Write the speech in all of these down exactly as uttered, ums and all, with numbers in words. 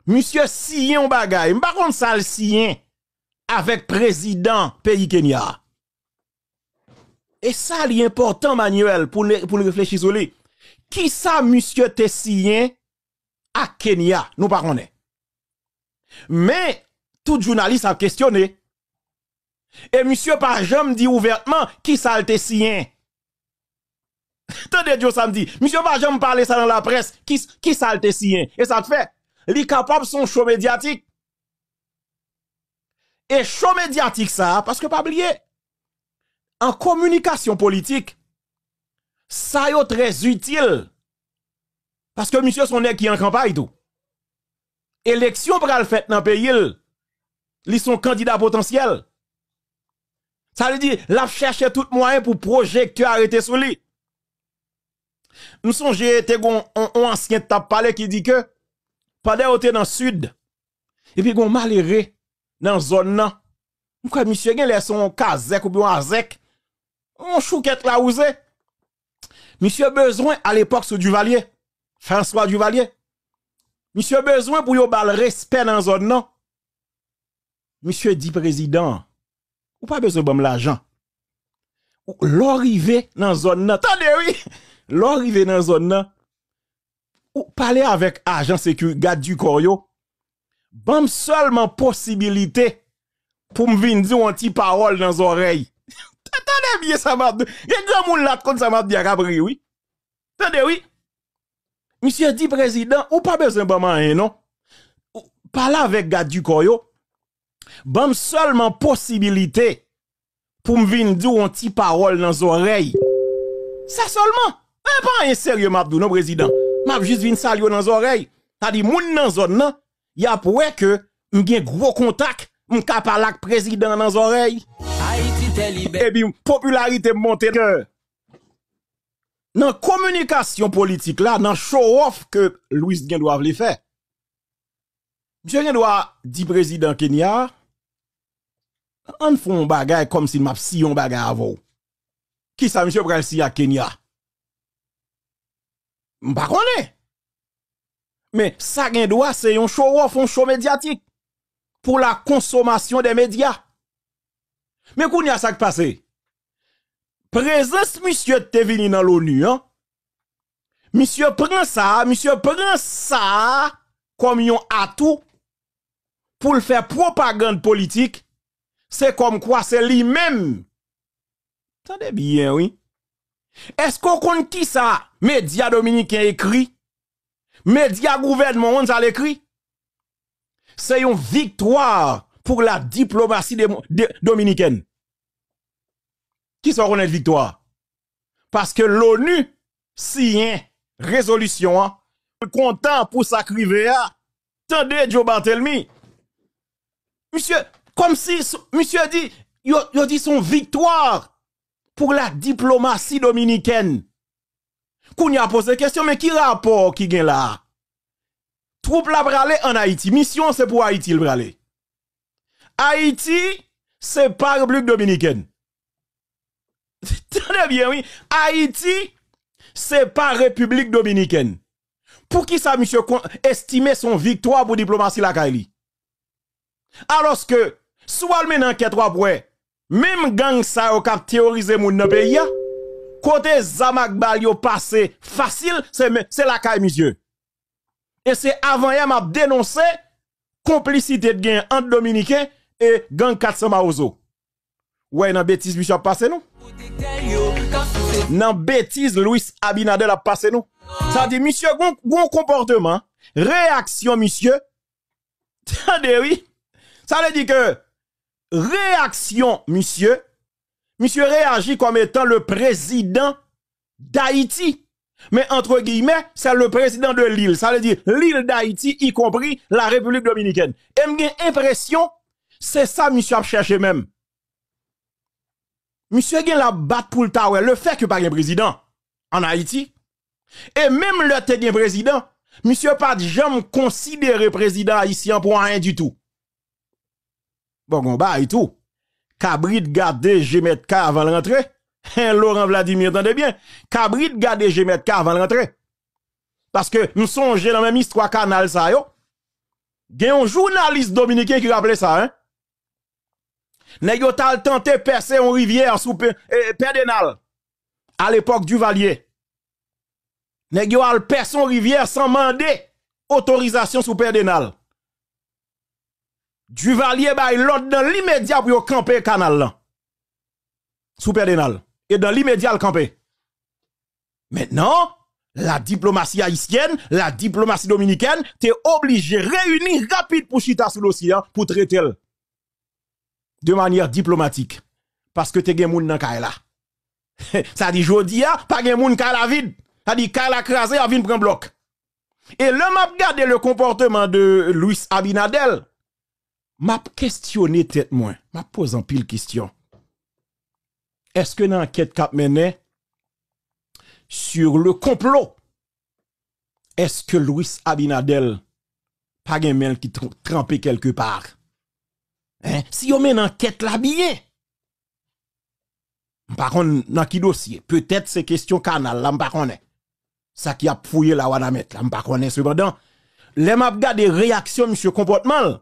Misye siyen yon bagay. M pa konn sa l siyen avèk prezidan peyi Kenya a. E sa li enpòtan, Manuel, pou n, pou n reflechi sou li. Kisa misye te siyen ak Kenya? Nou pa konnen. Men, tout jounalis ap kesyone. E misye pa janm di ouvètman kisa l te siyen. Tande Djo sa m di. Misye pa janm pale sa nan laprès. Ki, kisa l te siyen? E sa k fè li kapab se yon cho medyatik. E cho medyatik sa a, paske pa bliye, an kominikasyon politik, sa yo trè itil. Paske misye se yon nèg ki an kanpay tou. Eleksyon pral fèt nan peyi l. Li se yon kandida potansyèl. Sa vle di, l ap chèche tout mwayen pou pwojektè a rete sou li. M sonje te gon on, on ansyen t ap pale ki di ke pandan yo te nan Sid, epi gon malere nan zòn nan. M kwè misye genlè se on kazèk oubyen on azèk. On choukèt lawouze. Misye bezwen, alepòk sou Duvalier, François Duvalier. Misye bezwen pou yo ba l respè nan zòn nan. Misye di prezidan an, ou pa bezwen ban m lajan. Ou, lè w rive nan zòn nan, tande wi, lè w rive nan zòn nan, ou pale avèk ajan seki-, gad di kò yo, ban m sèlman posibilite pou m vin di w yon ti pawòl nan zòrèy. Tande byen sa m ap di. Gen granmoun la t konn sa m ap di a k ap ri wi. Tande wi. Misye di prezidan, ou pa bezwen ban m anyen non. Ou pale avèk gad di kò yo. Ban m sèlman posibilite pou m vin di w yon ti pawòl nan zòrèy. Sa sèlman. E pa anyen serye m ap di w non, prezidan. M ap jis vin salye w nan zòrèy. Sa di moun nan zòn nan, y ap wè ke m gen gwo kontak, m ka pale ak prezidan an nan zòrèy. Epi popilarite m monte ke nan kominikasyon politik la, nan show off ke Louis gen dwa vle fè. Misye gen dwa di prezidan Kenya a, ann fè yon bagay kòmsi m ap siyen yon bagay avè w. Kisa misye pral siyen ak Kenya? M pa konnen. Men sa gen dwa se yon show off, yon show medyatik pou la consommation des médias. Men kounye a sa k pase? Prezans misye te vini nan Loni an, misye pran sa, misye pran sa kòm yon atou pou l fè pwopagann politik, se kòmkwa se li menm. Tande byen wi. Èske w konn kisa medya dominiken ekri? Medya gouvènman w konn sa l ekri? Se yon viktwa pou la diplomasi de, de, dominikèn. Kisa w konnen viktwa? Paske Loni siyen rezolisyon an. Kontan pou sa k rive a. Tande Joe Barthélemy. Misye, kòmsi s-, misye di, yo, yo di se yon viktwa pou la diplomasi dominikèn. Kounye a poze kesyon, men ki rapò ki gen la a? Twoup la prale ann Ayiti. Misyon se pou Ayiti l prale. Ayiti se pa Repiblik Dominikèn. Tande byen wi. Ayiti se pa Repiblik Dominikèn. Poukisa misye kon-, estime se yon viktwa pou diplomasi lakay li? Alòske, si w al mennen ankèt w ap wè, menm gang sa yo k ap teworize moun nan peyi a, kote zam ak bal yo pase fasil, se men, se lakay misye. E se avanyè m ap denonse konplisite t gen ant Dominiken e gang kat san Mawozo. Ou wè nan betiz misye ap pase nou? Nan betiz Luis Abinader ap pase nou? Sa di misye gon, gon konpòteman, reyaksyon misye, tande wi. Sa vle di ke reyaksyon misye, misye reyaji kòm etan le président d'Haïti. Men, entre guillemets, c'est le président de l'île. Sa vle di l'île d'Haïti, y compris la République dominicaine. E m gen enpresyon, se sa misye ap chèche menm. Misye gen l ap bat pou l ta wè lefètke pa gen prezidan ann Ayiti. E menm lè te gen prezidan, misye pa t janm konsidere prezidan ayisyen an pou anyen ditou. Bon, gon bagay tou. Kabrit gade je mèt kay avan l rantre. Hen, Laurent Vladimir, tande byen. Kabrit gade je mèt kay avan l rantre. Paske m sonje nan menm istwa kanal sa yo, Gen yon jounalis dominiken ki raple sa, en. Nèg yo t al tante pèse yon rivyè sou Pè, eh, Pè Denal, alepòk Duvalier. Nèg yo al pèse yon rivyè san mande otorizasyon sou Pè Denal. Duvalier bay lòd nan limedya pou yo kanpe kanal lan sou Pè Denal. E nan limedya, l kanpe. Mentnan, la diplomasi ayisyèn, la diplomasi dominikèn te oblije reyini rapid pou chita sou dosye a pou trete l de manyè diplomatik. Paske te gen moun nan kay la. Sa di jodi a, pa gen moun, kay la vid. Sa di kay la kraze, y ap vin pran blòk. E lè m ap gade le comportement de Luis Abinader, m ap kestyone tèt mwen. M ap poze anpil kestyon. Èske nan ankèt k ap mennen sur le complot, èske Luis Abinader pa gen men l ki tr-, tranpe kèlke pa? Hein? Si yo mennen ankèt la byen, m pa konn nan ki dosye. Petèt se kestyon kanal la, m pa konnen. Sa ki ap fouye la Wanament la, m pa konnen. Sepandan, lè m ap gade reyaksyon misye, konpòtman l,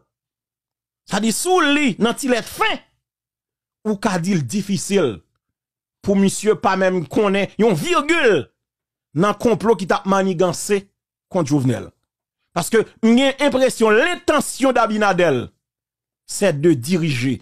sa di si w li nan ti lèt fen, ou ka di l difisil pou misye pa menm konnen yon vigil nan konplo ki t ap maniganse kont Jovenel. Paske m gen enpresyon lentansyon d'Abinader, c'est de diriger.